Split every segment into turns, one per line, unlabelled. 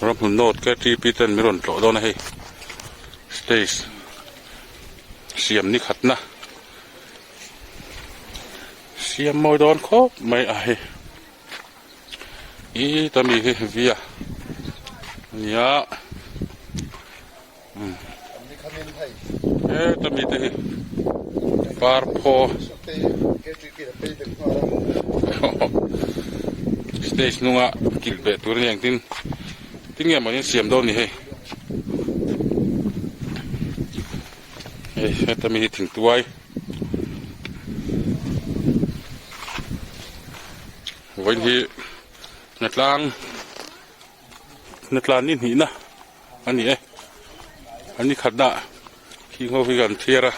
Ramhmun North KTP ten min rawn tlawh dawn a hei stage siam ni khatna siam mawi dawn khawp mai a hei ih ta mi hi via ania heta mi te hi parphaw stage hnunga kilh beh tur a ni ang tin tin nge mawni an siam dawn ni hei hei heta mi hi thingtuai vawiin hi hnatlang hnatlan ni hnihna. A ni e, a ni khatna khi ngho hi kan thiar a.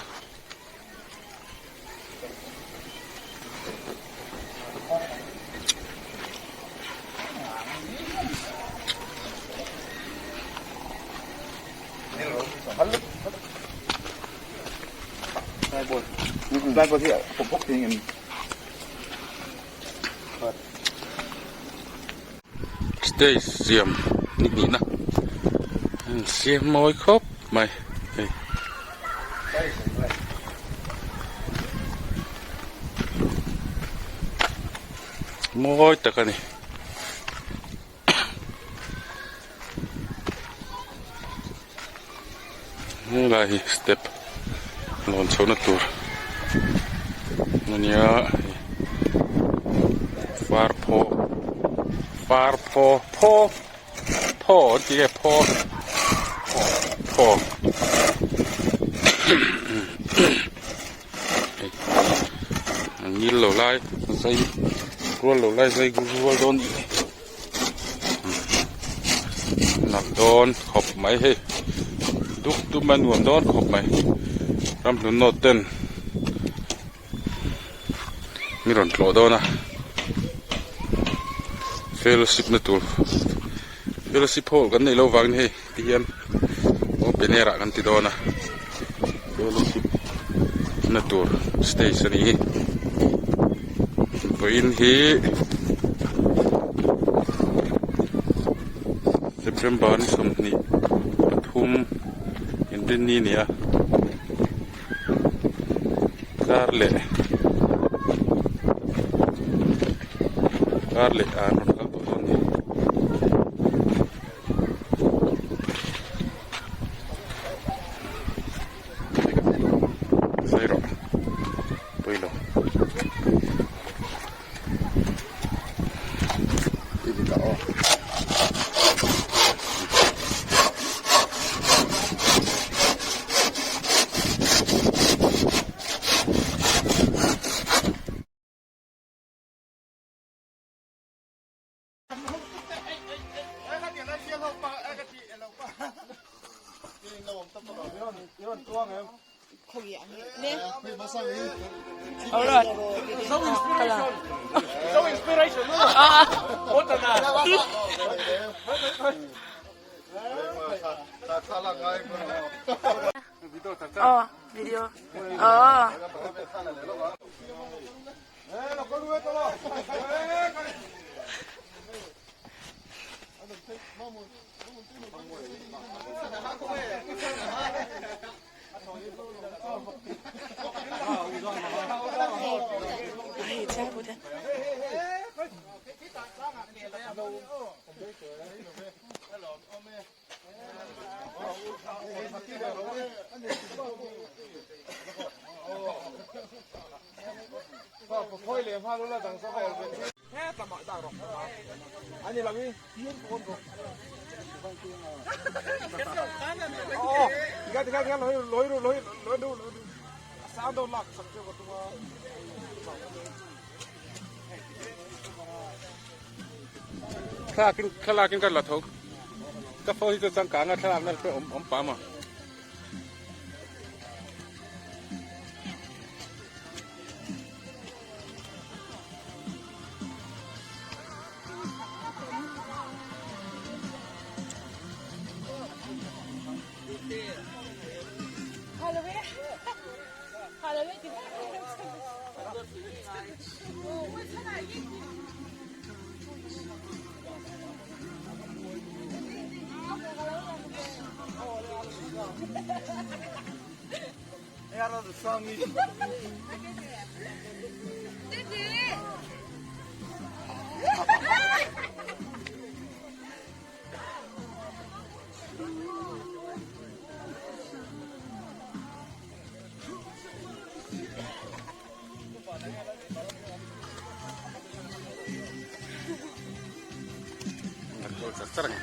Stage siam ni hnihna a in siam mawi khawp mai hei. Mawi tak a ni. Helai hi step lawn chhohna tur a nia far phaw far phaw phaw phaw an tih nge phaw phaw a ngil lo lai zai rual lo lai zai rual dawn nih hi. Nalh dawn khawp mai hei dup dup a nuam dawn khawp mai ramhlun note ten mi rawn tlawh dawn a fellowship na tur fellowship hall kan neih loh vangin hei ti hian open air ah kan ti dawn a fellowship na tur stage a ni hi vawiin hi September ni 23 inrinni a ni a kar leh kar leh ah an rawn kal tawh dawn a ni. Sawi rawh pawilo.
Aw video aw.
Thlalak in thlalak in ka la tho ka phone hi chu changkang a thlalak na te awm awm pah maw. Char char ang.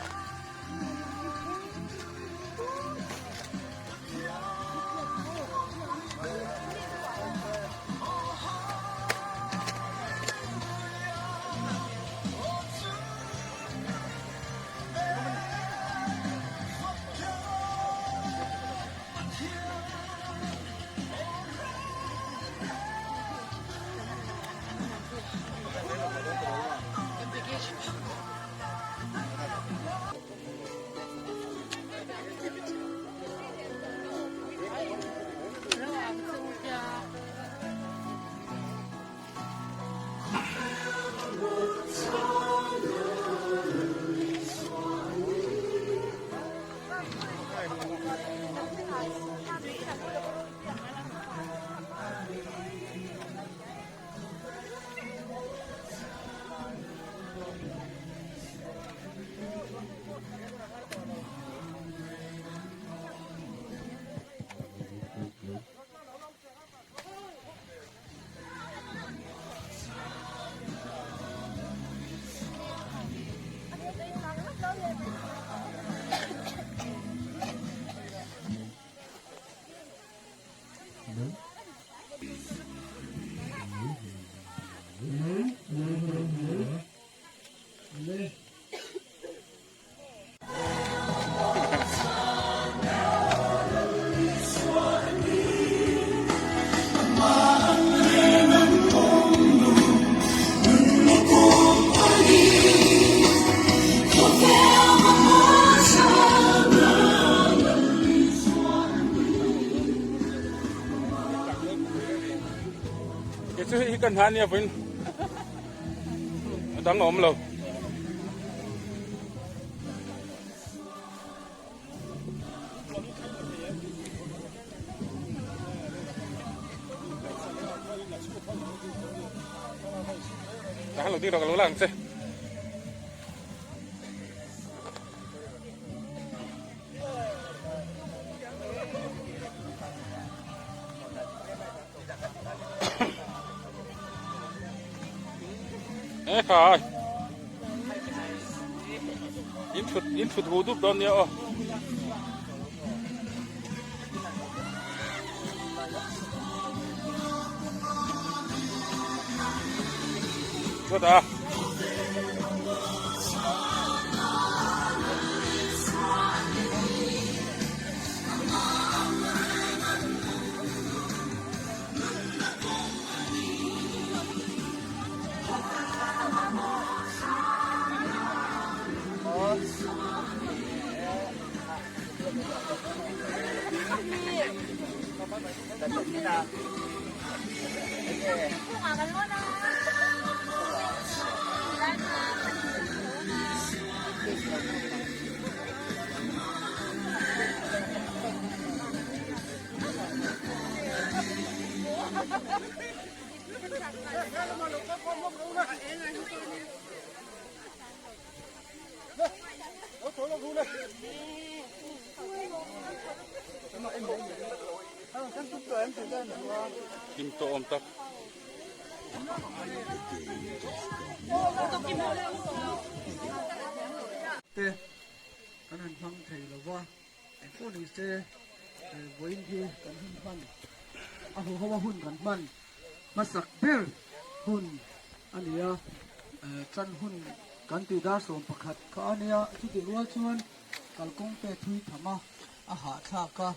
Kei chu hei hi ka hna ania vawiin a dang a awm lo. Tah lo ding rawh ka lo la ang che. E khai in thut in thut hu dup dawn nia aw Chutah. Kim tawh awm tak.
Te kan han hmang thei lo va, engpawh ni se vawiin hi kan hun hman a huho a hun kan hman hmasak ber hun a ni a, tan hun kan tih dar 11 kha a nia, chutih rual chuan kalkawng te thui tham a, a hahthlak a.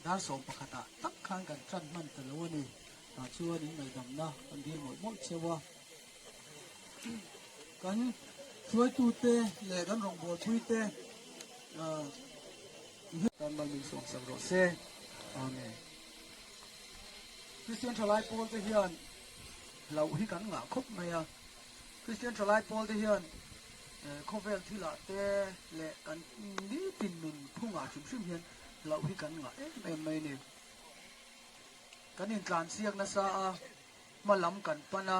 Dar 11 ah tak khan kan tan hman ta lo a ni. Tah chuan in ngaihdamna kan dil mawlh mawlh cheu a. Kan hruaitute leh kan rawngbawlpuite tan mal min sawmsak rawh se. Amen. Kristian thalai pawl te hian hlauh hi kan ngah khawp mai a. Kristian thalai pawl te hian Khawvel thilah te leh kan nitin nun phungah hrim hrim hian hlauh hi kan ngah em em mai a ni. Kan intlansiak nasa a, hma lam kan pan a,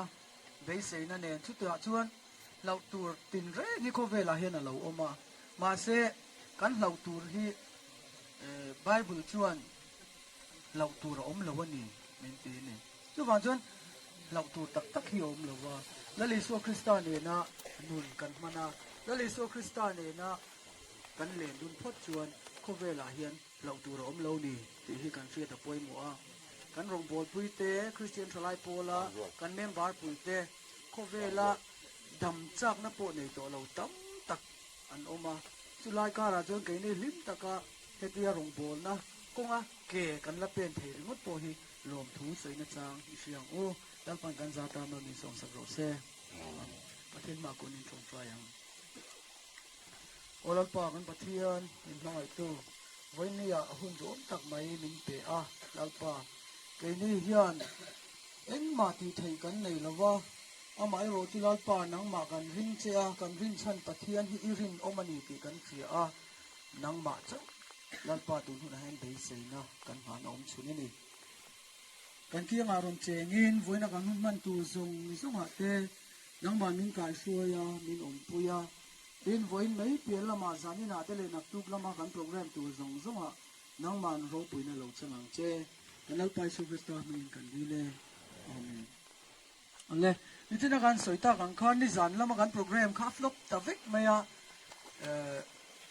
beiseina nen chutiah chuan hlauh tur tinreng hi khawvelah hian a lo awm a. Mahse, kan hlauh tur hi Bible chuan hlauh tur a awm lo a ni min ti a ni. Chuvang chuan hlauh tur tak tak hi a awm lo va, Lal Isua Krista nena nun kan hman a, Lal Isua Krista nena kan len dun phawt chuan khawvelah hian hlauh tur a awm lo ni tih hi kan hriat a pawimawh a. Kan rawngbawlpui te, Kristian Thalai Pawla kan member pui te, khawvela dam chakna pawh nei tawh lo tam tak an awm a. Chulai karah chuan keini hlim taka hetia rawngbawlna kawnga ke kan la pen thei ringawt pawh hi lawmthu sawina chang i hria ang u. Lalpan kan za ta maw min sawmsak rawh se. Pathian hmah kun in tawngtai ang. Aw Lalpa kan Pathian min hmangaihtu, vawinia a hun duhawm tak mai min pe a, Lalpa, keini hian engmah tih theih kan nei lo va, amaherawh chu Lalpa nangmah kan ring che a, kan rinchhan Pathian hi i rinawm a ni tih kan hria a, nangmah chauh Lalpa tun hunah hian beiseina kan hman a awm chhun a ni. Kan kiangah rawn chengin vawiina kan hun hman tur zawng zawngah te nangmah min kaihruai a, min awmpui a. Tin, vawiin mai pian lamah zaninah te leh naktuk lama kan program tur zawng zawngah nangmahn ropuina lo chang ang che. Kan Lalpa Isu Krista hmingin kan dil e. Amen. Awle, nichina kan sawi tak ang khan nizan lama kan program kha a flop ta vek mai a,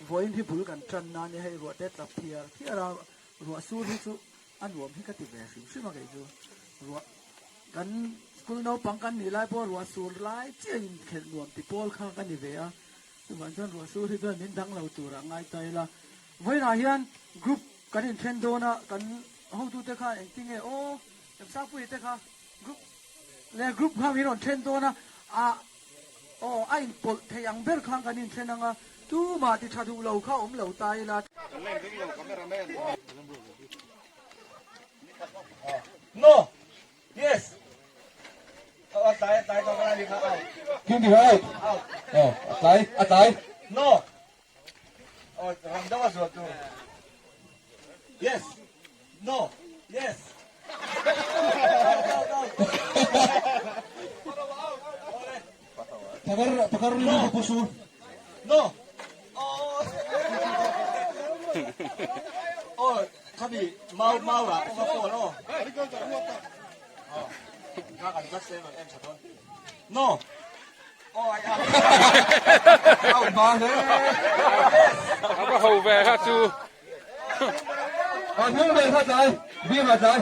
vawiin hi bul kan tan na nia hei ruah te tlap thiar thiar a, ruah sur hi chu a nuam hi ka ti ve hrim hrim a kei chu ruah kan school naupang kan nih lai pawh ruah sur lai chiah in khelh nuam ti pawl kha ka ni ve a, chuvang chuan ruah sur hi chuan min dang lo tur ah ngai ta ila, vawiinah hian group kan inthen dawn a, kan hotute khan engtinge aw Remsangpuii te kha group leh group kha min rawn then dawn a, a aw a inpawlh thei ang ber khan kan inthen ang a, tumah ti tha duh lo kha awm lo ta ila.
No. Yes. A tlai a tlai tawh ka ni kha out.
Kim ti out. Oh, a tlai a tlai.
No. Oh, ram deuh a zual tur. Yes. No. Yes.
Pakar pakar ni mo pusu.
No. Oh. Oh, kami mau mau ra ko ko no. Oh. Ka kan just say em sa ton. No.
A va ho ve kha chu.
A hnung ber kha tlai, bim a tlai,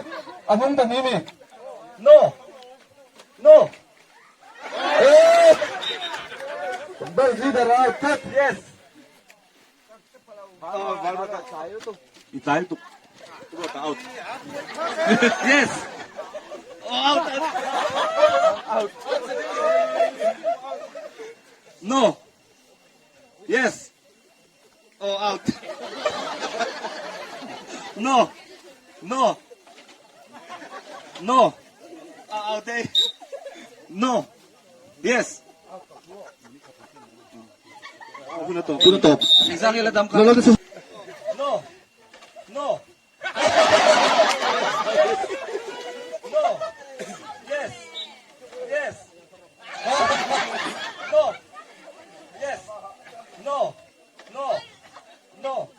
a hnung ta ni mi.
No. No.
Eh! Bel leader out cut.
Yes. I tlai lutuk. Ruat out. Yes. Oh, out. Out. No. Yes. Oh, out. No. No. No. Out eh. No. Yes. Hun a tawp.
Hun a tawp.
Engzang nge la dam kha? No. No. No. Yes. Yes. No. Yes. No. No. No.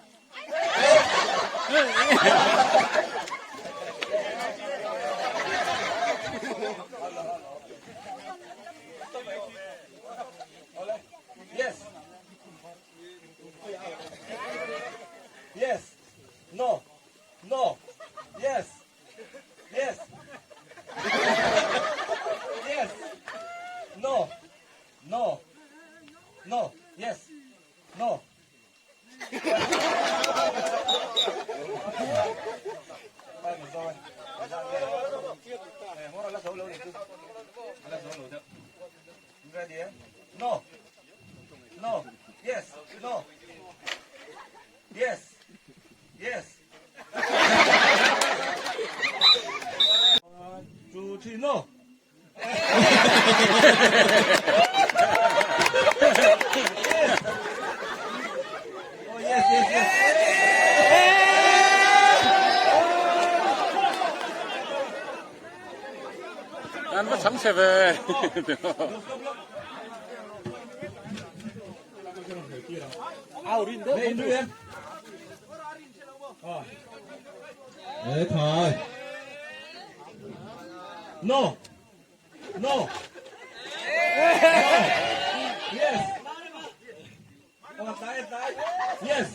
Yes. Yes. No. No. Yes. Yes. Yes. No. No. No. Yes. No. No. No. Yes. No. Yes. Yes. One, two, three, no. Oh, yes, yes, yes.
chhe ve.
E thai.
No. No. Yes. Yes.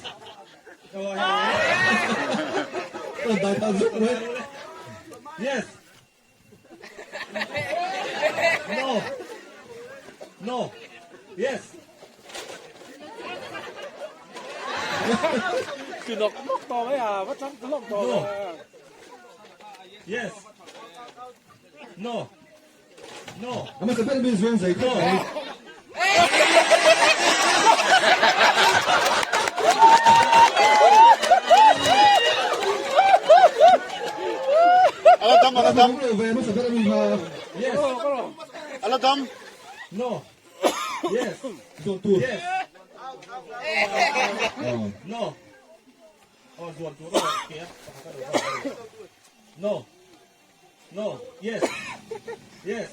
Dai ta zuk mai.
Yes. No. No. Yes. No. Yes. No. No.
Ama sa ber mi zuang zai khawp mai.
Ala dam, ala dam.
Lo ve hmasa ber mi kha.
Yes.
Ala dam.
No. Yes.
Zuan tur.
Yes. No. Oh, zuan tur. No. No. Yes. Yes.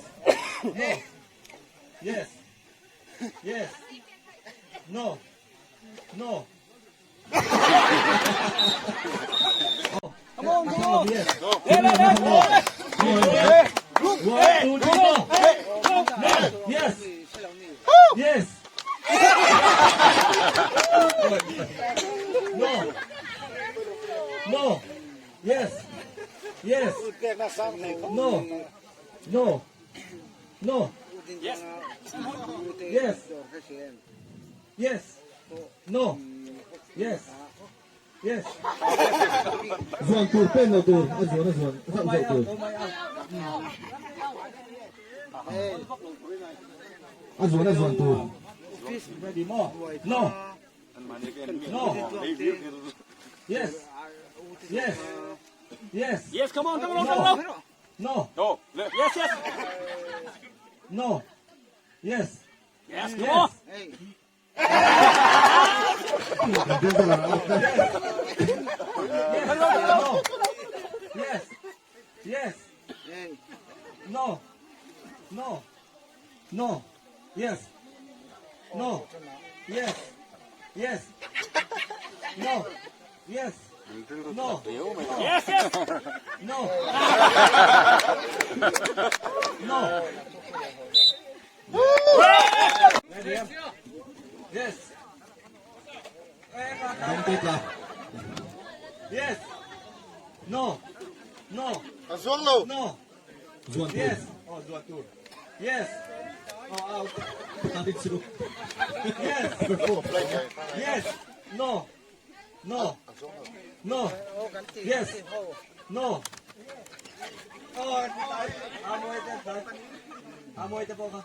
No. Yes. Yes. No. No. Come on, come on. Yes. One, two, three, go. No. Yes. Yes. No. No. Yes. Yes. No. No. No. Yes. Yes. No. Yes. Yes.
Zuan tur pen lo tur a zuan a zuan zauh zauh tur. A zuan a zuan tur.
Ready more. No. No. Yes. Yes. Yes.
Yes, come on, come on, come on.
No.
No.
Yes, yes.
No. Yes.
Yes, come on.
No. Yes. Yes. No. No. No. Yes. No. Yes. Yes. No. Yes. No.
Yes, yes.
No. No. Ready? Yes.
Dam te tla.
Yes. No. No.
A zuang lo.
No.
Zuan tur.
Yes. Oh, zuan tur. Yes. Oh, out.
Tatit siru.
Yes. Yes. No. No. No. Yes. No. Oh, amoy te Amoy te po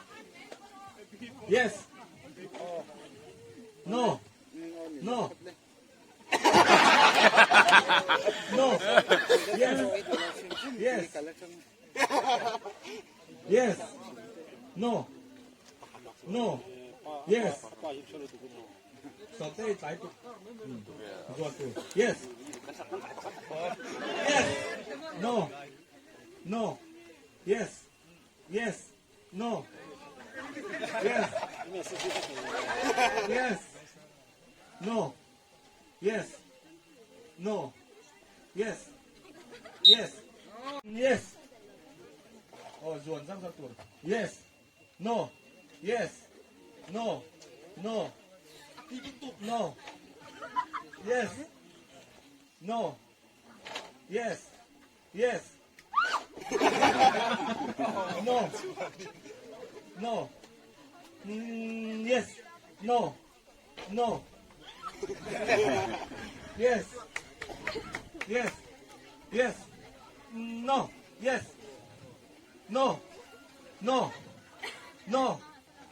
Yes. No. No. No. Yes. Yes. Yes. No. No. Yes. Stop there, try to. Yes. Yes. No. No. Yes. Yes. No. Yes. Yes. No. Yes. No. Yes. Yes. Yes. Oh, zuan zang zang tur. Yes. No. Yes. No. No. No. Yes. No. Yes. Yes. No. No. Mm, yes. No. No. Yes. Yes. Yes. No. Yes. No. No. No.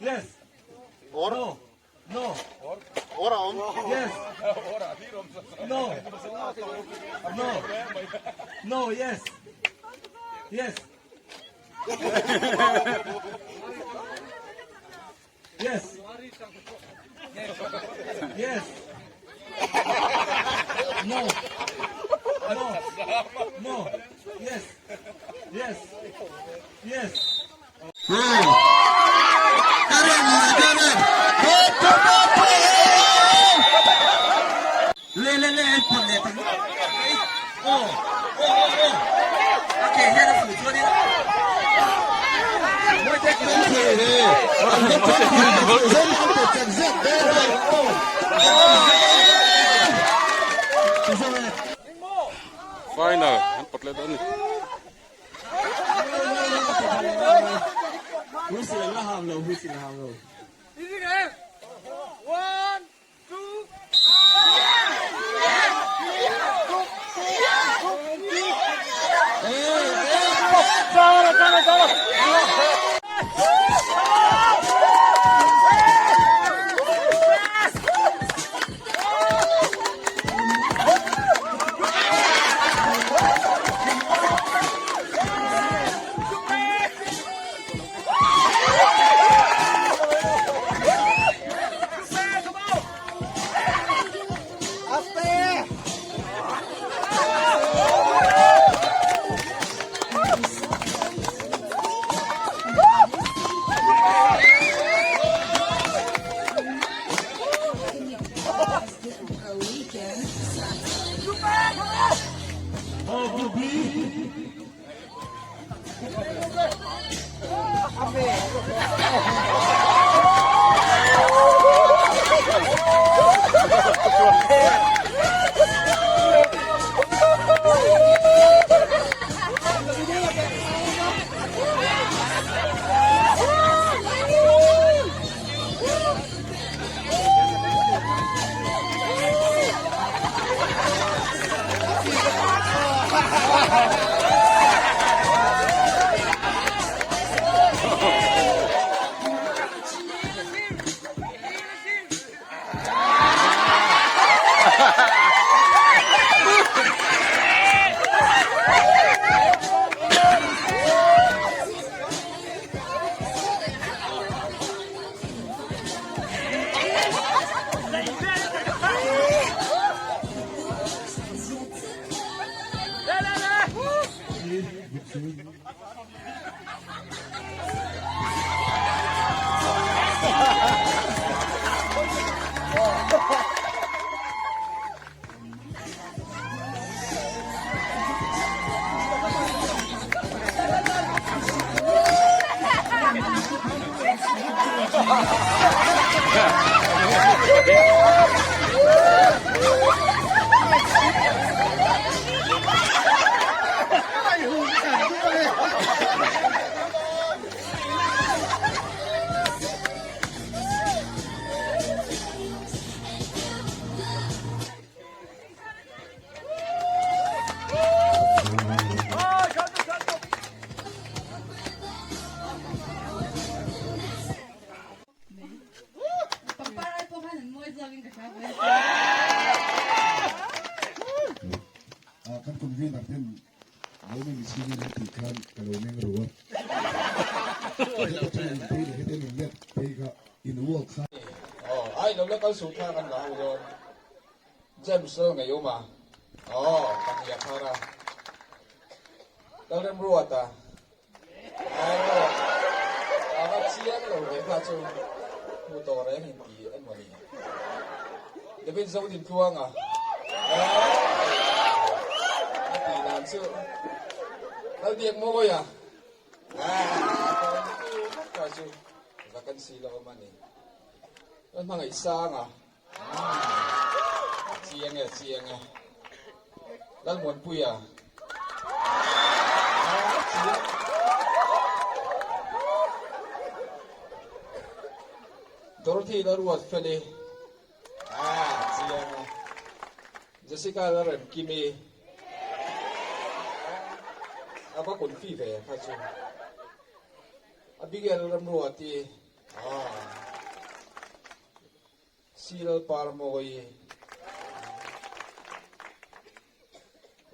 Yes.
Or.
No. No.
Or a awm.
Yes. No. No. No. Yes. Yes. Yes. Yes. No. No. No. Yes. Yes. Yes.
Le le le an pawlh leh ta ngawt mai. Aw aw aw aw a ke hian a fuh chuan in
Final an pawt leh dawn a ni.
Kan convener ten lo meng chhingin an tih khan ka lo meng ru a. Heta chuan in phei leh heta in let phei kha in walk kha.
Aw ai lo la kal suh kha kan la ho dawn. James lal ngei awm a. Aw ka hnia khar a. Lalremruat a. Aw a va chiang lo ve kha chu hmu tawh reng in ti emaw ni. David Zodin tluang a. A ti dan chu Lalbiak mawi a. Kha chu vacancy la awm a ni. Lalhmangaih sang a. Chiang e, chiang e. Lalmuanpuia. Chiang. Dorothy Laruatfeli. Chiang e. Jessica Lalremkimi. A va kun fi ve kha chu. Abigail Ramruati. Sil Parmawi,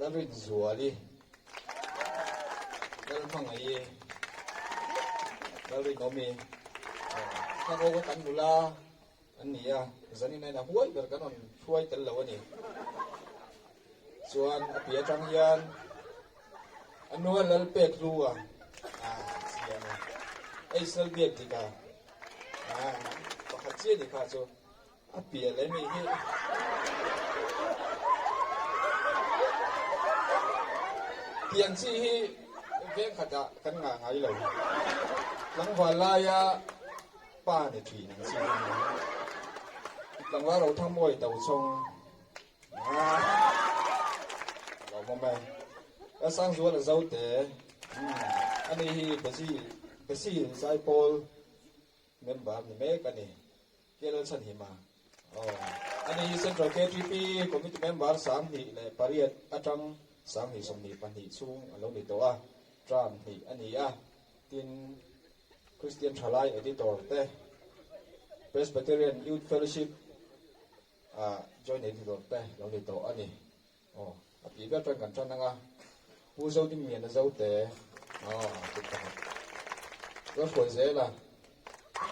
Lalrinzuali, Lalhmangaih, Lalrinawmi, Thlang ho kan nula an ni a, zanin ain a huai ber kan rawn hruai tel lo a ni. Chuan a piah atang hian a nua Lalpek Hlua a chiang a. Aisel biak dik a, pakhat chiah ni kha chu a pial em hi. Tiang chi hi veng khatah kan ngah ngai lo. Tlangval laia pa ni thin ang chi hi. Tlangval Rothangmawi Tochhawng. Lo mawm e. Ka Sangzual a zo te. Ani hi Besi Besi Zaipawl member ni mek a ni. KL Chhanhima. Aw. Ani hi Central KTP Committee member 28 atang 2022 chhung a lo ni tawh a. Term hnih a ni a. Tin Christian Thalai Editor te Presbyterian Youth Fellowship Ah, join editor te lo ni tawh a ni. Aw, a tih ber chuan kan tan ang a. Pu Zodingliana Zote, aw, kut pakhat. Lo hruai zel a.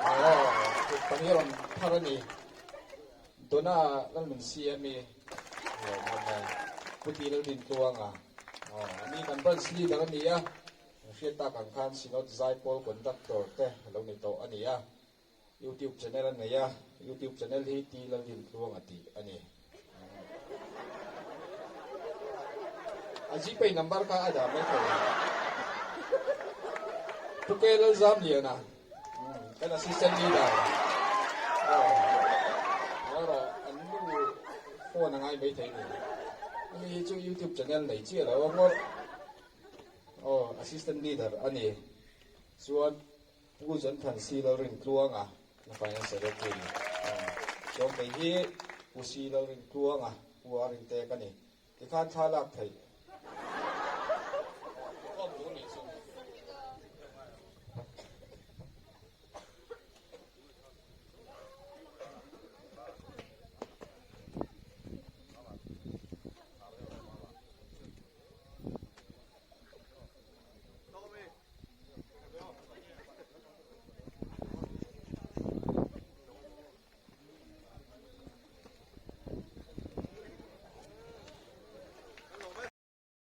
Aw, kut pahnih a rawn phar a ni. Donna Lalnun CME, aw, hman Pu Ti Lalrintluanga, aw, ani kan branch leader a ni a. Hriat tak ang khan Synod Zaipawl conductor te lo ni tawh a ni a. Youtube channel a nei a, youtube channel hi T Lalrintluanga tih a ni. A gpay number kha a dah mai thei. Pu K Lalzamliana, kan assistant leader. Aw, erawh an nu phone a ngai mai thei ni. Ani hi chu youtube channel nei chiah lo a ngawrh. Aw, assistant leader a ni. Chuan Pu Jonthan Si Lalrintluanga na Finance Secretary chuan kei hi Pu Si Lalrintluanga Pu Arinte ka ni. Tikhan thla lak theih.